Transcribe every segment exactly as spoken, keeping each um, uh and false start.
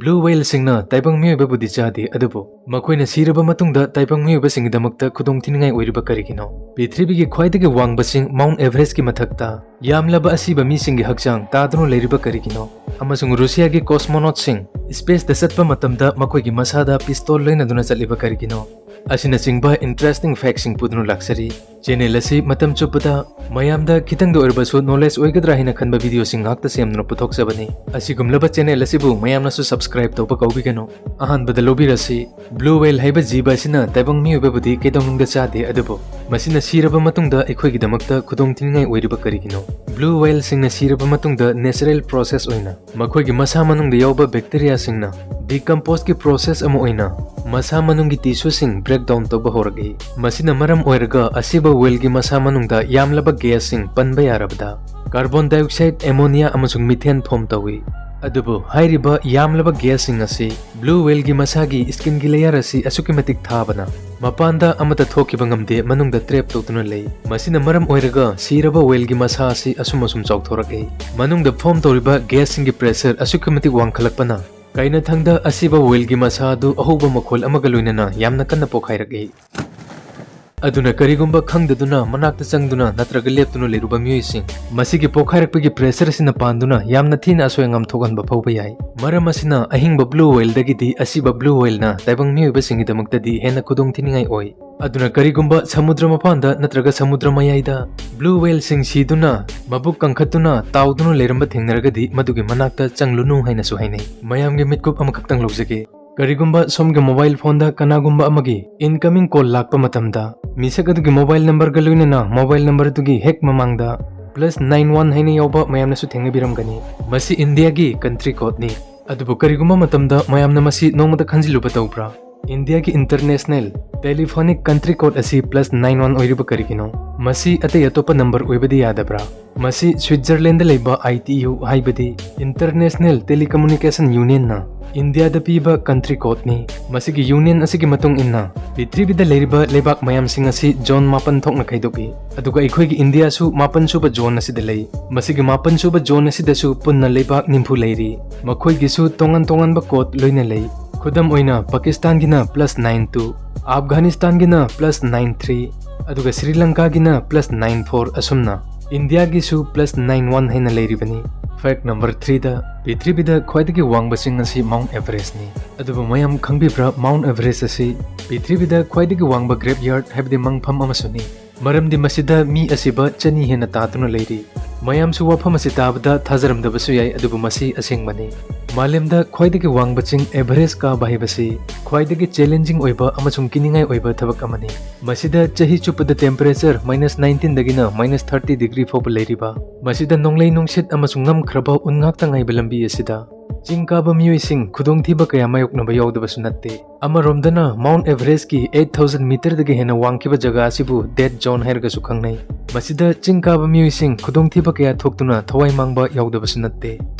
Blue whaleꯁꯤꯡꯅ ꯇꯥꯏꯕꯪ ꯃꯤꯑꯣꯏꯕꯕꯨꯗꯤ ꯆꯥꯗꯦ, ꯑꯗꯨꯕꯨ ꯃꯈꯣꯏꯅ ꯁꯤꯔꯕ ꯃꯇꯨꯡꯗ ꯇꯥꯏꯕꯪ ꯃꯤꯑꯣꯏꯕꯁꯤꯡꯒꯤꯗꯃꯛꯇ ꯈꯨꯗꯣꯡꯊꯤꯅꯤꯡꯉꯥꯏ ꯑꯣꯏꯔꯤꯕ ꯀꯔꯤꯒꯤꯅꯣ? ꯄ꯭ꯔꯤꯊꯤꯕꯤꯒꯤ ꯈ꯭ꯋꯥꯏꯗꯒꯤ ꯋꯥꯡꯕ ꯆꯤꯡ Mount Everestꯀꯤ ꯃꯊꯛꯇ ꯌꯥꯝꯂꯕ ꯑꯁꯤꯕ ꯃꯤꯁꯤꯡꯒꯤ ꯍꯛꯆꯥꯡ ꯇꯥꯗꯨꯅ ꯂꯩꯔꯤꯕ ꯀꯔꯤꯒꯤꯅꯣ? ꯑꯃꯁꯨꯡ ꯔꯨꯁꯤꯌꯥꯒꯤ cosmonautꯁꯤꯡ spaceꯇ ꯆꯠꯄ ꯃꯇꯝꯗ ꯃꯈꯣꯏꯒꯤ ꯃꯁꯥꯗ pistol ꯂꯩꯅꯗꯨꯅ ꯆꯠꯂꯤꯕ ꯀꯔꯤꯒꯤꯅꯣ? ꯑꯁꯤꯅꯆꯤꯡꯕ interesting factꯁꯤꯡ ꯄꯨꯗꯨꯅ ꯂꯥꯛꯆꯔꯤ꯫ Channel ꯑꯁꯤ ꯃꯇꯝ ꯆꯨꯞꯄꯗ ꯃꯌꯥꯝꯗ ꯈꯤꯇꯪꯗ ꯑꯣꯏꯔꯕꯁꯨ knowledge ꯑꯣꯏꯒꯗ꯭ꯔꯥ ꯍꯥꯏꯅ ꯈꯟꯕ videoꯁꯤꯡ ꯉꯥꯛꯇ ꯁꯦꯝꯗꯨꯅ ꯄꯨꯊꯣꯛꯆꯕꯅꯤ꯫ ꯑꯁꯤꯒꯨꯝꯂꯕ channel ꯑꯁꯤꯕꯨ ꯃꯌꯥꯝꯅꯁꯨ subscribe ꯇꯧꯕ ꯀꯥꯎꯕꯤꯒꯅꯨ꯫ ꯑꯍꯥꯟꯕꯗ ꯂꯧꯕꯤꯔꯁꯤ, blue whale ꯍꯥꯏꯕ ꯖꯤꯕ ꯑꯁꯤꯅ ꯇꯥꯏꯕꯪ ꯃꯤꯑꯣꯏꯕꯕꯨꯗꯤ ꯀꯩꯗꯧꯅꯨꯡꯗ ꯆꯥꯗꯦ, ꯑꯗꯨꯕꯨ ꯃꯁꯤꯅ ꯁꯤꯔꯕ ꯃꯇꯨꯡꯗ ꯑꯩꯈꯣꯏꯒꯤꯗꯃꯛꯇ ꯈꯨꯗꯣꯡꯊꯤꯅꯤꯡꯉꯥꯏ ꯑꯣꯏꯔꯤꯕ ꯀꯔꯤꯒꯤꯅꯣ? Blue whaleꯁꯤꯡꯅ ꯁꯤꯔꯕ ꯃꯇꯨꯡꯗ natural process ꯑꯣꯏꯅ ꯃꯈꯣꯏꯒꯤ ꯃꯁꯥ ꯃꯅꯨꯡꯗ ꯌꯥꯎꯕ bacteriaꯁꯤꯡꯅ decomposeꯀꯤ process ꯑꯃ ꯑꯣꯏꯅ ꯃꯁꯥ ꯃꯅꯨꯡꯒꯤ tissueꯁꯤꯡ breakdown ꯇꯧꯕ ꯍꯧꯔꯛꯏ꯫ ꯃꯁꯤꯅ ꯃꯔꯝ ꯑꯣꯏꯔꯒ ꯑꯁꯤꯕ whaleꯒꯤ ꯃꯁꯥ ꯃꯅꯨꯡꯗ ꯌꯥꯝꯂꯕ gasꯁꯤꯡ, ꯄꯟꯕ ꯌꯥꯔꯕꯗ carbon dioxide, ammonia ꯑꯃꯁꯨꯡ methane form ꯇꯧꯏ꯫ ꯑꯗꯨꯕꯨ ꯍꯥꯏꯔꯤꯕ ꯌꯥꯝꯂꯕ gasꯁꯤꯡ ꯑꯁꯤ blue whaleꯒꯤ ꯃꯁꯥꯒꯤ skinꯒꯤ layer ꯑꯁꯤ ꯑꯁꯨꯛꯀꯤ ꯃꯇꯤꯛ ꯊꯥꯕꯅ ꯃꯄꯥꯟꯗ ꯑꯃꯠꯇ ꯊꯣꯛꯈꯤꯕ ꯉꯝꯗꯦ, ꯃꯅꯨꯡꯗ trap ꯇꯧꯗꯨꯅ ꯂꯩ꯫ ꯃꯁꯤꯅ ꯃꯔꯝ ꯑꯣꯏꯔꯒ ꯁꯤꯔꯕ whaleꯒꯤ ꯃꯁꯥ ꯑꯁꯤ ꯑꯁꯨꯝ ꯑꯁꯨꯝ ꯆꯥꯎꯊꯣꯔꯛꯏ꯫ ꯃꯅꯨꯡꯗ form ꯇꯧꯔꯤꯕ gasꯁꯤꯡꯒꯤ pressure ꯑꯁꯨꯛꯀꯤ ꯃꯇꯤꯛ ꯋꯥꯡꯈꯠꯂꯛꯄꯅ ꯀꯥꯏꯅꯊꯪꯗ ꯑꯁꯤꯕ whaleꯒꯤ ꯃꯁꯥ ꯑꯗꯨ ꯑꯍꯧꯕ ꯃꯈꯣꯜ ꯑꯃꯒ ꯂꯣꯏꯅꯅ ꯌꯥꯝꯅ ꯀꯟꯅ ꯄꯣꯛꯈꯥꯏꯔꯛꯏ꯫ ꯑꯗꯨꯅ ꯀꯔꯤꯒꯨꯝꯕ ꯈꯪꯗꯗꯨꯅ ꯃꯅꯥꯛꯇ ꯆꯪꯗꯨꯅ ꯅꯠꯇ꯭ꯔꯒ ꯂꯦꯞꯇꯨꯅ ꯂꯩꯔꯨꯕ ꯃꯤꯑꯣꯏꯁꯤꯡ, ꯃꯁꯤꯒꯤ ꯄꯣꯛꯈꯥꯏꯔꯛꯄꯒꯤ pressure ꯑꯁꯤꯅ ꯄꯥꯟꯗꯨꯅ ꯌꯥꯝꯅ ꯊꯤꯅ ꯑꯁꯣꯏ ꯑꯉꯥꯝ ꯊꯣꯛꯍꯟꯕ ꯐꯥꯎꯕ ꯌꯥꯏ꯫ ꯃꯔꯝ ꯑꯁꯤꯅ ꯑꯍꯤꯡꯕ blue whaleꯗꯒꯤꯗꯤ ꯑꯁꯤꯕ blue whaleꯅ ꯇꯥꯏꯕꯪ ꯃꯤꯑꯣꯏꯕꯁꯤꯡꯒꯤꯗꯃꯛꯇꯗꯤ ꯍꯦꯟꯅ ꯈꯨꯗꯣꯡꯊꯤꯅꯤꯡꯉꯥꯏ ꯑꯣꯏ꯫ ꯑꯗꯨꯅ ꯀꯔꯤꯒꯨꯝꯕ ꯁꯃꯨꯗ꯭ꯔ ꯃꯄꯥꯟꯗ ꯅꯠꯇ꯭ꯔꯒ ꯁꯃꯨꯗ꯭ꯔ ꯃꯌꯥꯏꯗ blue whaleꯁꯤꯡ ꯁꯤꯗꯨꯅ ꯃꯕꯨꯛ ꯀꯪꯈꯠꯇꯨꯅ ꯇꯥꯎꯗꯨꯅ ꯂꯩꯔꯝꯕ ꯊꯦꯡꯅꯔꯒꯗꯤ ꯃꯗꯨꯒꯤ ꯃꯅꯥꯛꯇ ꯆꯪꯂꯨꯅꯨ ꯍꯥꯏꯅꯁꯨ ꯍꯥꯏꯅꯩ꯫ ꯃꯌꯥꯝꯒꯤ ꯃꯤꯠꯀꯨꯞ ꯑꯃꯈꯛꯇꯪ ꯂꯧꯖꯒꯦ꯫ ꯀꯔꯤꯒꯨꯝꯕ ꯁꯣꯝꯒꯤ mobile phoneꯗ ꯀꯅꯥꯒꯨꯝꯕ ꯑꯃꯒꯤ incoming call ꯂꯥꯛꯄ ꯃꯇꯝꯗ, ꯃꯤꯁꯛ ꯑꯗꯨꯒꯤ mobile numberꯒ ꯂꯣꯏꯅꯅ mobile number ꯑꯗꯨꯒꯤ ꯍꯦꯛ ꯃꯃꯥꯡꯗ plus nine one ꯍꯥꯏꯅ ꯌꯥꯎꯕ ꯃꯌꯥꯝꯅꯁꯨ ꯊꯦꯡꯅꯕꯤꯔꯝꯒꯅꯤ꯫ ꯃꯁꯤ ꯏꯟꯗꯤꯌꯥꯒꯤ country codeꯅꯤ꯫ ꯑꯗꯨꯕꯨ ꯀꯔꯤꯒꯨꯝꯕ ꯃꯇꯝꯗ ꯃꯌꯥꯝꯅ ꯃꯁꯤ ꯅꯣꯡꯃꯗ ꯈꯟꯖꯤꯜꯂꯨꯕ ꯇꯧꯕ꯭ꯔꯥ? ꯏꯟꯗꯤꯌꯥꯒꯤ international Telephonic country code ꯑꯁꯤ plus nine one ꯑꯣꯏꯔꯤꯕ ꯀꯔꯤꯒꯤꯅꯣ? ꯃꯁꯤ ꯑꯇꯩ ꯑꯇꯣꯞꯄ number ꯑꯣꯏꯕꯗꯤ ꯌꯥꯗꯕ꯭ꯔꯥ? ꯃꯁꯤ ꯁ꯭ꯋꯤꯠꯖꯔꯂꯦꯟꯗ ꯂꯩꯕ I T U, ꯍꯥꯏꯕꯗꯤ International Telecommunication Unionꯅ ꯏꯟꯗꯤꯌꯥꯗ ꯄꯤꯕ country codeꯅꯤ꯫ ꯃꯁꯤꯒꯤ union ꯑꯁꯤꯒꯤ ꯃꯇꯨꯡ ꯏꯟꯅ ꯄ꯭ꯔꯤꯊꯤꯕꯤꯗ ꯂꯩꯔꯤꯕ ꯂꯩꯕꯥꯛ ꯃꯌꯥꯝꯁꯤꯡ ꯑꯁꯤ zone ꯃꯥꯄꯟ ꯊꯣꯛꯅ ꯈꯥꯏꯗꯣꯛꯏ, ꯑꯗꯨꯒ ꯑꯩꯈꯣꯏꯒꯤ ꯏꯟꯗꯤꯌꯥꯁꯨ ꯃꯥꯄꯟ ꯁꯨꯕ zone ꯑꯁꯤꯗ ꯂꯩ꯫ ꯃꯁꯤꯒꯤ ꯃꯥꯄꯟ ꯁꯨꯕ zone ꯑꯁꯤꯗꯁꯨ ꯄꯨꯟꯅ ꯂꯩꯕꯥꯛ ꯅꯤꯐꯨ ꯂꯩꯔꯤ꯫ ꯃꯈꯣꯏꯒꯤꯁꯨ ꯇꯣꯉꯥꯟ ꯇꯣꯉꯥꯟꯕ code ꯂꯣꯏꯅ ꯂꯩ꯫ ꯈꯨꯗꯝ ꯑꯣꯏꯅ, ꯄꯥꯀꯤꯁꯇꯥꯟꯒꯤꯅ plus nine two, ꯑꯐꯒꯥꯅꯤꯁꯇꯥꯟꯒꯤꯅ plus nine three, ꯑꯗꯨꯒ ꯁ꯭ꯔꯤ ꯂꯪꯀꯥꯒꯤꯅ plus nine four, ꯑꯁꯨꯝꯅ ꯏꯟꯗꯤꯌꯥꯒꯤꯁꯨ plus nine one ꯍꯥꯏꯅ ꯂꯩꯔꯤꯕꯅꯤ꯫ Fact number threeꯗ, ꯄ꯭ꯔꯤꯊꯤꯕꯤꯗ ꯈ꯭ꯋꯥꯏꯗꯒꯤ ꯋꯥꯡꯕ ꯆꯤꯡ ꯑꯁꯤ Mount Everestꯅꯤ꯫ ꯑꯗꯨꯕꯨ ꯃꯌꯥꯝ ꯈꯪꯕꯤꯕ꯭ꯔꯥ, Mount Everest ꯑꯁꯤ ꯄ꯭ꯔꯤꯊꯤꯕꯤꯗ ꯈ꯭ꯋꯥꯏꯗꯒꯤ ꯋꯥꯡꯕ graveyard, ꯍꯥꯏꯕꯗꯤ ꯃꯪꯐꯝ ꯑꯃꯁꯨꯅꯤ? ꯃꯔꯝꯗꯤ ꯃꯁꯤꯗ ꯃꯤ ꯑꯁꯤꯕ ꯆꯅꯤ ꯍꯦꯟꯅ ꯇꯥꯗꯨꯅ ꯂꯩꯔꯤ꯫ ꯃꯌꯥꯝꯁꯨ ꯋꯥꯐꯝ ꯑꯁꯤ ꯇꯥꯕꯗ ꯊꯥꯖꯔꯝꯗꯕꯁꯨ ꯌꯥꯏ, ꯑꯗꯨꯕꯨ ꯃꯁꯤ ꯑꯁꯦꯡꯕꯅꯤ꯫ ꯃꯥꯂꯦꯝꯗ ꯈ꯭ꯋꯥꯏꯗꯒꯤ ꯋꯥꯡꯕ ꯆꯤꯡ Everest ꯀꯥꯕ ꯍꯥꯏꯕꯁꯤ ꯈ꯭ꯋꯥꯏꯗꯒꯤ challenging ꯑꯣꯏꯕ ꯑꯃꯁꯨꯡ ꯀꯤꯅꯤꯡꯉꯥꯏ ꯑꯣꯏꯕ ꯊꯕꯛ ꯑꯃꯅꯤ꯫ ꯃꯁꯤꯗ ꯆꯍꯤ ꯆꯨꯞꯄꯗ temperature minus nineteenꯗꯒꯤꯅ minus thirty degree ꯐꯥꯎꯕ ꯂꯩꯔꯤꯕ, ꯃꯁꯤꯗ ꯅꯣꯡꯂꯩ ꯅꯨꯡꯁꯤꯠ ꯑꯃꯁꯨꯡ ꯉꯝꯈ꯭ꯔꯕ ꯎꯟ ꯉꯥꯛꯇ ꯉꯥꯏꯕ ꯂꯝꯕꯤ ꯑꯁꯤꯗ, ꯆꯤꯡ ꯀꯥꯕ ꯃꯤꯑꯣꯏꯁꯤꯡ ꯈꯨꯗꯣꯡꯊꯤꯕ ꯀꯌꯥ ꯃꯥꯌꯣꯛꯅꯕ ꯌꯥꯎꯗꯕꯁꯨ ꯅꯠꯇꯦ꯫ ꯑꯃꯔꯣꯝꯗꯅ, Mount Everestꯀꯤ eight thousand meterꯗꯒꯤ ꯍꯦꯟꯅ ꯋꯥꯡꯈꯤꯕ ꯖꯒꯥ ꯑꯁꯤꯕꯨ death zone ꯍꯥꯏꯔꯒꯁꯨ ꯈꯪꯅꯩ꯫ ꯃꯁꯤꯗ ꯆꯤꯡ ꯀꯥꯕ ꯃꯤꯑꯣꯏꯁꯤꯡ ꯈꯨꯗꯣꯡꯊꯤꯕ ꯀꯌꯥ ꯊꯣꯛꯇꯨꯅ ꯊꯋꯥꯏ ꯃꯥꯡꯕ ꯌꯥꯎꯗꯕꯁꯨ ꯅꯠꯇꯦ꯫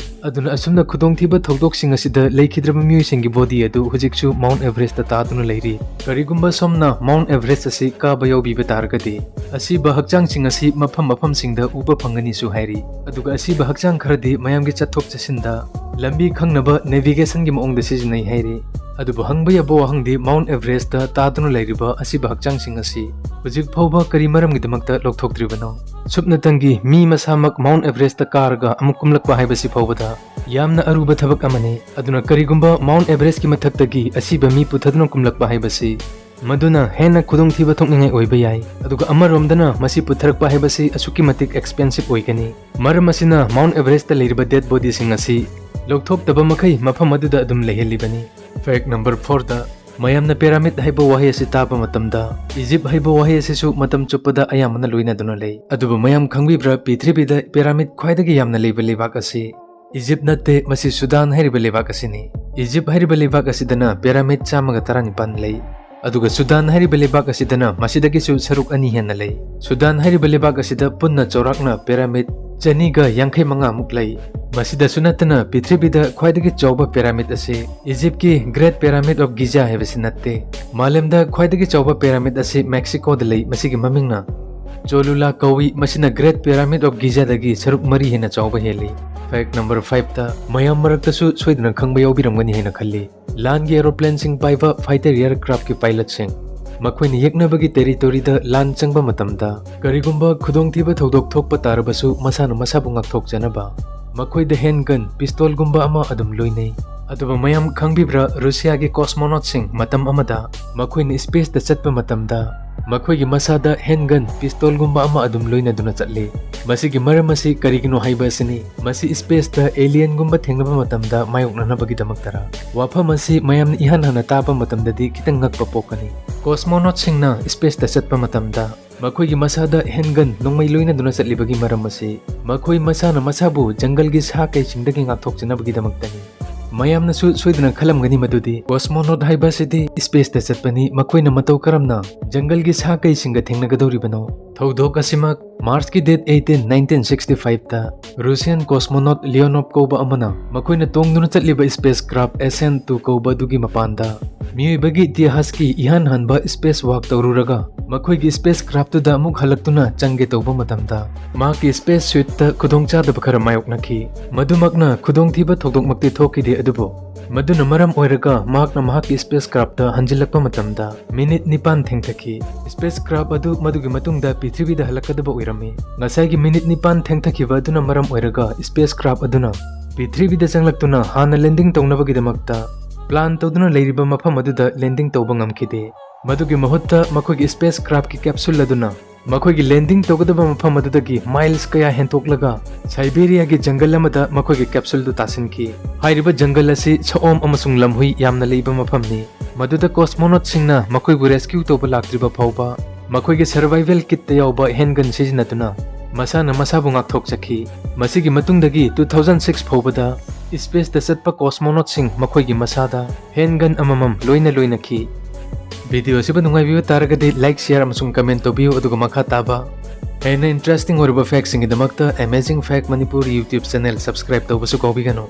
ꯑꯗꯨꯅ ꯑꯁꯨꯝꯅ ꯈꯨꯗꯣꯡꯊꯤꯕ ꯊꯧꯗꯣꯛꯁꯤꯡ ꯑꯁꯤꯗ ꯂꯩꯈꯤꯗ꯭ꯔꯕ ꯃꯤꯑꯣꯏꯁꯤꯡꯒꯤ body ꯑꯗꯨ ꯍꯧꯖꯤꯛꯁꯨ Mount Everestꯇ ꯇꯥꯗꯨꯅ ꯂꯩꯔꯤ꯫ ꯀꯔꯤꯒꯨꯝꯕ ꯁꯣꯝꯅ Mount Everest ꯑꯁꯤ ꯀꯥꯕ ꯌꯥꯎꯕꯤꯕ ꯇꯥꯔꯒꯗꯤ, ꯑꯁꯤꯕ ꯍꯛꯆꯥꯡꯁꯤꯡ ꯑꯁꯤ ꯃꯐꯝ ꯃꯐꯝꯁꯤꯡꯗ ꯎꯕ ꯐꯪꯒꯅꯤꯁꯨ ꯍꯥꯏꯔꯤ꯫ ꯑꯗꯨꯒ ꯑꯁꯤꯕ ꯍꯛꯆꯥꯡ ꯈꯔꯗꯤ ꯃꯌꯥꯝꯒꯤ ꯆꯠꯊꯣꯛ ꯆꯠꯁꯤꯟꯗ ꯂꯝꯕꯤ ꯈꯪꯅꯕ navigationꯒꯤ ꯃꯑꯣꯡꯗ ꯁꯤꯖꯤꯟꯅꯩ ꯍꯥꯏꯔꯤ꯫ ꯑꯗꯨꯕꯨ ꯍꯪꯕ ꯌꯥꯕ ꯋꯥꯍꯪꯗꯤ, Mount Everestꯇ ꯇꯥꯗꯨꯅ ꯂꯩꯔꯤꯕ ꯑꯁꯤꯕ ꯍꯛꯆꯥꯡꯁꯤꯡ ꯑꯁꯤ ꯍꯧꯖꯤꯛ ꯐꯥꯎꯕ ꯀꯔꯤ ꯃꯔꯝꯒꯤꯗꯃꯛꯇ ꯂꯧꯊꯣꯛꯇ꯭ꯔꯤꯕꯅꯣ? ꯁꯨꯞꯅꯇꯪꯒꯤ ꯃꯤ ꯃꯁꯥꯃꯛ Mount Everestꯇ ꯀꯥꯔꯒ ꯑꯃꯨꯛ ꯀꯨꯝꯂꯛꯄ ꯍꯥꯏꯕꯁꯤ ꯐꯥꯎꯕꯗ ꯌꯥꯝꯅ ꯑꯔꯨꯕ ꯊꯕꯛ ꯑꯃꯅꯤ꯫ ꯑꯗꯨꯅ ꯀꯔꯤꯒꯨꯝꯕ Mount Everestꯀꯤ ꯃꯊꯛꯇꯒꯤ ꯑꯁꯤꯕ ꯃꯤ ꯄꯨꯊꯗꯨꯅ ꯀꯨꯝꯂꯛꯄ ꯍꯥꯏꯕꯁꯤ, ꯃꯗꯨꯅ ꯍꯦꯟꯅ ꯈꯨꯗꯣꯡꯊꯤꯕ ꯊꯣꯛꯅꯤꯡꯉꯥꯏ ꯑꯣꯏꯕ ꯌꯥꯏ꯫ ꯑꯗꯨꯒ ꯑꯃꯔꯣꯝꯗꯅ ꯃꯁꯤ ꯄꯨꯊꯔꯛꯄ ꯍꯥꯏꯕꯁꯤ ꯑꯁꯨꯛꯀꯤ ꯃꯇꯤꯛ expensive ꯑꯣꯏꯒꯅꯤ꯫ ꯃꯔꯝ ꯑꯁꯤꯅ Mount Everestꯇ ꯂꯩꯔꯤꯕ dead bodyꯁꯤꯡ ꯑꯁꯤ ꯂꯧꯊꯣꯛꯇꯕ ꯃꯈꯩ ꯃꯐꯝ ꯑꯗꯨꯗ ꯑꯗꯨꯝ ꯂꯩꯍꯜꯂꯤꯕꯅꯤ꯫ Fact number fourꯗ, ꯃꯌꯥꯝꯅ pyramid ꯍꯥꯏꯕ ꯋꯥꯍꯩ ꯑꯁꯤ ꯇꯥꯕ ꯃꯇꯝꯗ, Egypt ꯍꯥꯏꯕ ꯋꯥꯍꯩ ꯑꯁꯤꯁꯨ ꯃꯇꯝ ꯆꯨꯞꯄꯗ ꯑꯌꯥꯝꯕꯅ ꯂꯣꯏꯅꯗꯨꯅ ꯂꯩ꯫ ꯑꯗꯨꯕꯨ ꯃꯌꯥꯝ ꯈꯪꯕꯤꯕ꯭ꯔꯥ, ꯄ꯭ꯔꯤꯊꯤꯕꯤꯗ pyramid ꯈ꯭ꯋꯥꯏꯗꯒꯤ ꯌꯥꯝꯅ ꯂꯩꯕ ꯂꯩꯕꯥꯛ ꯑꯁꯤ Egypt ꯅꯠꯇꯦ, ꯃꯁꯤ ꯁꯨꯗꯥꯟ ꯍꯥꯏꯔꯤꯕ ꯂꯩꯕꯥꯛ ꯑꯁꯤꯅꯤ꯫ Egypt ꯍꯥꯏꯔꯤꯕ ꯂꯩꯕꯥꯛ ꯑꯁꯤꯗꯅ pyramid ꯆꯥꯝꯃꯒ ꯇꯔꯥꯅꯤꯄꯥꯟ ꯂꯩ꯫ ꯑꯗꯨꯒ ꯁꯨꯗꯥꯟ ꯍꯥꯏꯔꯤꯕ ꯂꯩꯕꯥꯛ ꯑꯁꯤꯗꯅ ꯃꯁꯤꯗꯒꯤꯁꯨ ꯁꯔꯨꯛ ꯑꯅꯤ ꯍꯦꯟꯅ ꯂꯩ꯫ ꯁꯨꯗꯥꯟ ꯍꯥꯏꯔꯤꯕ ꯂꯩꯕꯥꯛ ꯑꯁꯤꯗ ꯄꯨꯟꯅ ꯆꯥꯎꯔꯥꯛꯅ ꯄꯤꯔꯥꯃꯤꯗ ꯆꯅꯤꯒ ꯌꯥꯡꯈꯩ ꯃꯉꯥꯃꯨꯛ ꯂꯩ꯫ ꯃꯁꯤꯗꯁꯨ ꯅꯠꯇꯅ ꯄ꯭ꯔꯤꯊꯤꯕꯤꯗ ꯈ꯭ꯋꯥꯏꯗꯒꯤ ꯆꯥꯎꯕ ꯄꯤꯔꯥꯃꯤꯗ ꯑꯁꯤ ꯏꯖꯤꯞꯀꯤ Great Pyramid of Giza ꯍꯥꯏꯕꯁꯤ ꯅꯠꯇꯦ꯫ ꯃꯥꯂꯦꯝꯗ ꯈ꯭ꯋꯥꯏꯗꯒꯤ ꯆꯥꯎꯕ ꯄꯤꯔꯥꯃꯤꯗ ꯑꯁꯤ ꯃꯦꯛꯁꯤꯀꯣꯗ ꯂꯩ꯫ ꯃꯁꯤꯒꯤ ꯃꯃꯤꯡꯅ ꯆꯣꯂꯨꯂꯥ ꯀꯧꯏ꯫ ꯃꯁꯤꯅ Great Pyramid of Gizaꯗꯒꯤ ꯁꯔꯨꯛ ꯃꯔꯤ ꯍꯦꯟꯅ ꯆꯥꯎꯕ ꯍꯦꯜꯂꯤ꯫ Fact number fiveꯇ ꯃꯌꯥꯝ ꯃꯔꯛꯇꯁꯨ ꯁꯣꯏꯗꯅ ꯈꯪꯕ ꯌꯥꯎꯕꯤꯔꯝꯒꯅꯤ ꯍꯥꯏꯅ ꯈꯜꯂꯤ꯫ ꯂꯥꯟꯒꯤ aeroplanesꯤꯡ ꯄꯥꯏꯕ fighter aircraftꯀꯤ pilotꯁꯤꯡ, ꯃꯈꯣꯏꯅ ꯌꯦꯛꯅꯕꯒꯤ territoryꯗ ꯂꯥꯟ ꯆꯪꯕ ꯃꯇꯝꯗ ꯀꯔꯤꯒꯨꯝꯕ ꯈꯨꯗꯣꯡꯊꯤꯕ ꯊꯧꯗꯣꯛ ꯊꯣꯛꯄ ꯇꯥꯔꯕꯁꯨ ꯃꯁꯥꯅ ꯃꯁꯥꯕꯨ ꯉꯥꯛꯊꯣꯛꯆꯅꯕ ꯃꯈꯣꯏꯗ handgun, pistolꯒꯨꯝꯕ ꯑꯃ ꯑꯗꯨꯝ ꯂꯣꯏꯅꯩ꯫ ꯑꯗꯨꯕꯨ ꯃꯌꯥꯝ ꯈꯪꯕꯤꯕ꯭ꯔꯥ, ꯔꯨꯁꯤꯌꯥꯒꯤ cosmonautꯁꯤꯡ ꯃꯇꯝ ꯑꯃꯗ ꯃꯈꯣꯏꯅ spaceꯇ ꯆꯠꯄ ꯃꯇꯝꯗ ꯃꯈꯣꯏꯒꯤ ꯃꯁꯥꯗ handgun, pistolꯒꯨꯝꯕ ꯑꯃ ꯑꯗꯨꯝ ꯂꯣꯏꯅꯗꯨꯅ ꯆꯠꯂꯤ꯫ ꯃꯁꯤꯒꯤ ꯃꯔꯝ ꯑꯁꯤ ꯀꯔꯤꯒꯤꯅꯣ ꯍꯥꯏꯕ ꯑꯁꯤꯅꯤ꯫ ꯃꯁꯤ spaceꯇ alienꯒꯨꯝꯕ ꯊꯦꯡꯅꯕ ꯃꯇꯝꯗ ꯃꯥꯌꯣꯛꯅꯅꯕꯒꯤꯗꯃꯛꯇꯔꯥ? ꯋꯥꯐꯝ ꯑꯁꯤ ꯃꯌꯥꯝꯅ ꯏꯍꯥꯟ ꯍꯥꯟꯅ ꯇꯥꯕ ꯃꯇꯝꯗꯗꯤ ꯈꯤꯇꯪ ꯉꯛꯄ ꯄꯣꯛꯀꯅꯤ꯫ Cosmonautꯁꯤꯡꯅ spaceꯇ ꯆꯠꯄ ꯃꯇꯝꯗ ꯃꯈꯣꯏꯒꯤ ꯃꯁꯥꯗ handgun, ꯅꯣꯡꯃꯩ ꯂꯣꯏꯅꯗꯨꯅ ꯆꯠꯂꯤꯕꯒꯤ ꯃꯔꯝ ꯑꯁꯤ ꯃꯈꯣꯏ ꯃꯁꯥꯅ ꯃꯁꯥꯕꯨ ꯖꯪꯒꯜꯒꯤ ꯁꯥ ꯀꯩꯁꯤꯡꯗꯒꯤ ꯉꯥꯛꯊꯣꯛꯆꯅꯕꯒꯤꯗꯃꯛꯇꯅꯤ꯫ ꯃꯌꯥꯝꯅꯁꯨ ꯁꯣꯏꯗꯅ ꯈꯜꯂꯝꯒꯅꯤ ꯃꯗꯨꯗꯤ cosmonaut ꯍꯥꯏꯕ ꯑꯁꯤꯗꯤ spaceꯇ ꯆꯠꯄꯅꯤ, ꯃꯈꯣꯏꯅ ꯃꯇꯧ ꯀꯔꯝꯅ ꯖꯪꯒꯜꯒꯤ ꯁꯥ ꯀꯩꯁꯤꯡꯒ ꯊꯦꯡꯅꯒꯗꯧꯔꯤꯕꯅꯣ? ꯊꯧꯗꯣꯛ ꯑꯁꯤꯃꯛ Marchꯀꯤ date eighteen, nineteen sixty fiveꯇ Russian cosmonaut Leonov ꯀꯧꯕ ꯑꯃꯅ ꯃꯈꯣꯏꯅ ꯇꯣꯡꯗꯨꯅ ꯆꯠꯂꯤꯕ spacecraft Ascent two ꯀꯧꯕ ꯑꯗꯨꯒꯤ ꯃꯄꯥꯟꯗ ꯃꯤꯑꯣꯏꯕꯒꯤ ꯏꯇꯤꯍꯥꯁꯀꯤ ꯏꯍꯥꯟ ꯍꯥꯟꯕ space walk ꯇꯧꯔꯨꯔꯒ ꯃꯈꯣꯏꯒꯤ spacecraftꯇꯨꯗ ꯑꯃꯨꯛ ꯍꯜꯂꯛꯇꯨꯅ ꯆꯪꯒꯦ ꯇꯧꯕ ꯃꯇꯝꯗ ꯃꯍꯥꯛꯀꯤ space suitꯇ ꯈꯨꯗꯣꯡꯆꯥꯗꯕ ꯈꯔ ꯃꯥꯌꯣꯛꯅꯈꯤ꯫ ꯃꯗꯨꯃꯛꯅ ꯈꯨꯗꯣꯡꯊꯤꯕ ꯊꯧꯗꯣꯛꯃꯛꯇꯤ ꯊꯣꯛꯈꯤꯗꯦ, ꯑꯗꯨꯕꯨ ꯃꯗꯨꯅ ꯃꯔꯝ ꯑꯣꯏꯔꯒ ꯃꯍꯥꯛꯅ ꯃꯍꯥꯛꯀꯤ spacecraftꯇ ꯍꯟꯖꯤꯜꯂꯛꯄ ꯃꯇꯝꯗ ꯃꯤꯅꯤꯠ ꯅꯤꯄꯥꯟ ꯊꯦꯡꯊꯈꯤ꯫ Spacecraft ꯑꯗꯨ ꯃꯗꯨꯒꯤ ꯃꯇꯨꯡꯗ ꯄ꯭ꯔꯤꯊꯤꯕꯤꯗ ꯍꯜꯂꯛꯀꯗꯕ ꯑꯣꯏꯔꯝꯃꯤ꯫ ꯉꯁꯥꯏꯒꯤ ꯃꯤꯅꯤꯠ ꯅꯤꯄꯥꯟ ꯊꯦꯡꯊꯈꯤꯕ ꯑꯗꯨꯅ ꯃꯔꯝ ꯑꯣꯏꯔꯒ spacecraft ꯑꯗꯨꯅ ꯄ꯭ꯔꯤꯊꯤꯕꯤꯗ ꯆꯪꯂꯛꯇꯨꯅ ꯍꯥꯟꯅ landing ꯇꯧꯅꯕꯒꯤꯗꯃꯛꯇ plan ꯇꯧꯗꯨꯅ ꯂꯩꯔꯤꯕ ꯃꯐꯝ ꯑꯗꯨꯗ landing ꯇꯧꯕ ꯉꯝꯈꯤꯗꯦ꯫ ꯃꯗꯨꯒꯤ ꯃꯍꯨꯠꯇ ꯃꯈꯣꯏꯒꯤ spacecraftꯀꯤ capsule ꯑꯗꯨꯅ ꯃꯈꯣꯏꯒꯤ landing ꯇꯧꯒꯗꯕ ꯃꯐꯝ ꯑꯗꯨꯗꯒꯤ miles ꯀꯌꯥ ꯍꯦꯟꯇꯣꯛꯂꯒ ꯁꯥꯏꯕꯦꯔꯤꯌꯥꯒꯤ ꯖꯪꯒꯜ ꯑꯃꯗ ꯃꯈꯣꯏꯒꯤ capsuleꯗꯨ ꯇꯥꯁꯤꯟꯈꯤ꯫ ꯍꯥꯏꯔꯤꯕ ꯖꯪꯒꯜ ꯑꯁꯤ ꯁꯑꯣꯝ ꯑꯃꯁꯨꯡ ꯂꯝꯍꯨꯏ ꯌꯥꯝꯅ ꯂꯩꯕ ꯃꯐꯝꯅꯤ꯫ ꯃꯗꯨꯗ cosmonautꯁꯤꯡꯅ ꯃꯈꯣꯏꯕꯨ rescue ꯇꯧꯕ ꯂꯥꯛꯇ꯭ꯔꯤꯕ ꯐꯥꯎꯕ ꯃꯈꯣꯏꯒꯤ survival kitꯇ ꯌꯥꯎꯕ handgun ꯁꯤꯖꯤꯟꯅꯗꯨꯅ ꯃꯁꯥꯅ ꯃꯁꯥꯕꯨ ꯉꯥꯛꯊꯣꯛꯆꯈꯤ꯫ ꯃꯁꯤꯒꯤ ꯃꯇꯨꯡꯗꯒꯤ two thousand six ꯐꯥꯎꯕꯗ spaceꯇ ꯆꯠꯄ cosmonautꯁꯤꯡ ꯃꯈꯣꯏꯒꯤ ꯃꯁꯥꯗ handgun ꯑꯃꯃꯝ ꯂꯣꯏꯅ ꯂꯣꯏꯅꯈꯤ꯫ Video ꯑꯁꯤꯕꯨ ꯅꯨꯡꯉꯥꯏꯕꯤꯕ ꯇꯥꯔꯒꯗꯤ like, share ꯑꯃꯁꯨꯡ comment ꯇꯧꯕꯤꯌꯨ, ꯑꯗꯨꯒ ꯃꯈꯥ ꯇꯥꯕ ꯍꯦꯟꯅ interesting ꯑꯣꯏꯔꯕ factꯁꯤꯡꯒꯤꯗꯃꯛꯇ Amazing Fact Manipur YouTube channel subscribe ꯇꯧꯕꯁꯨ ꯀꯥꯎꯕꯤꯒꯅꯨ꯫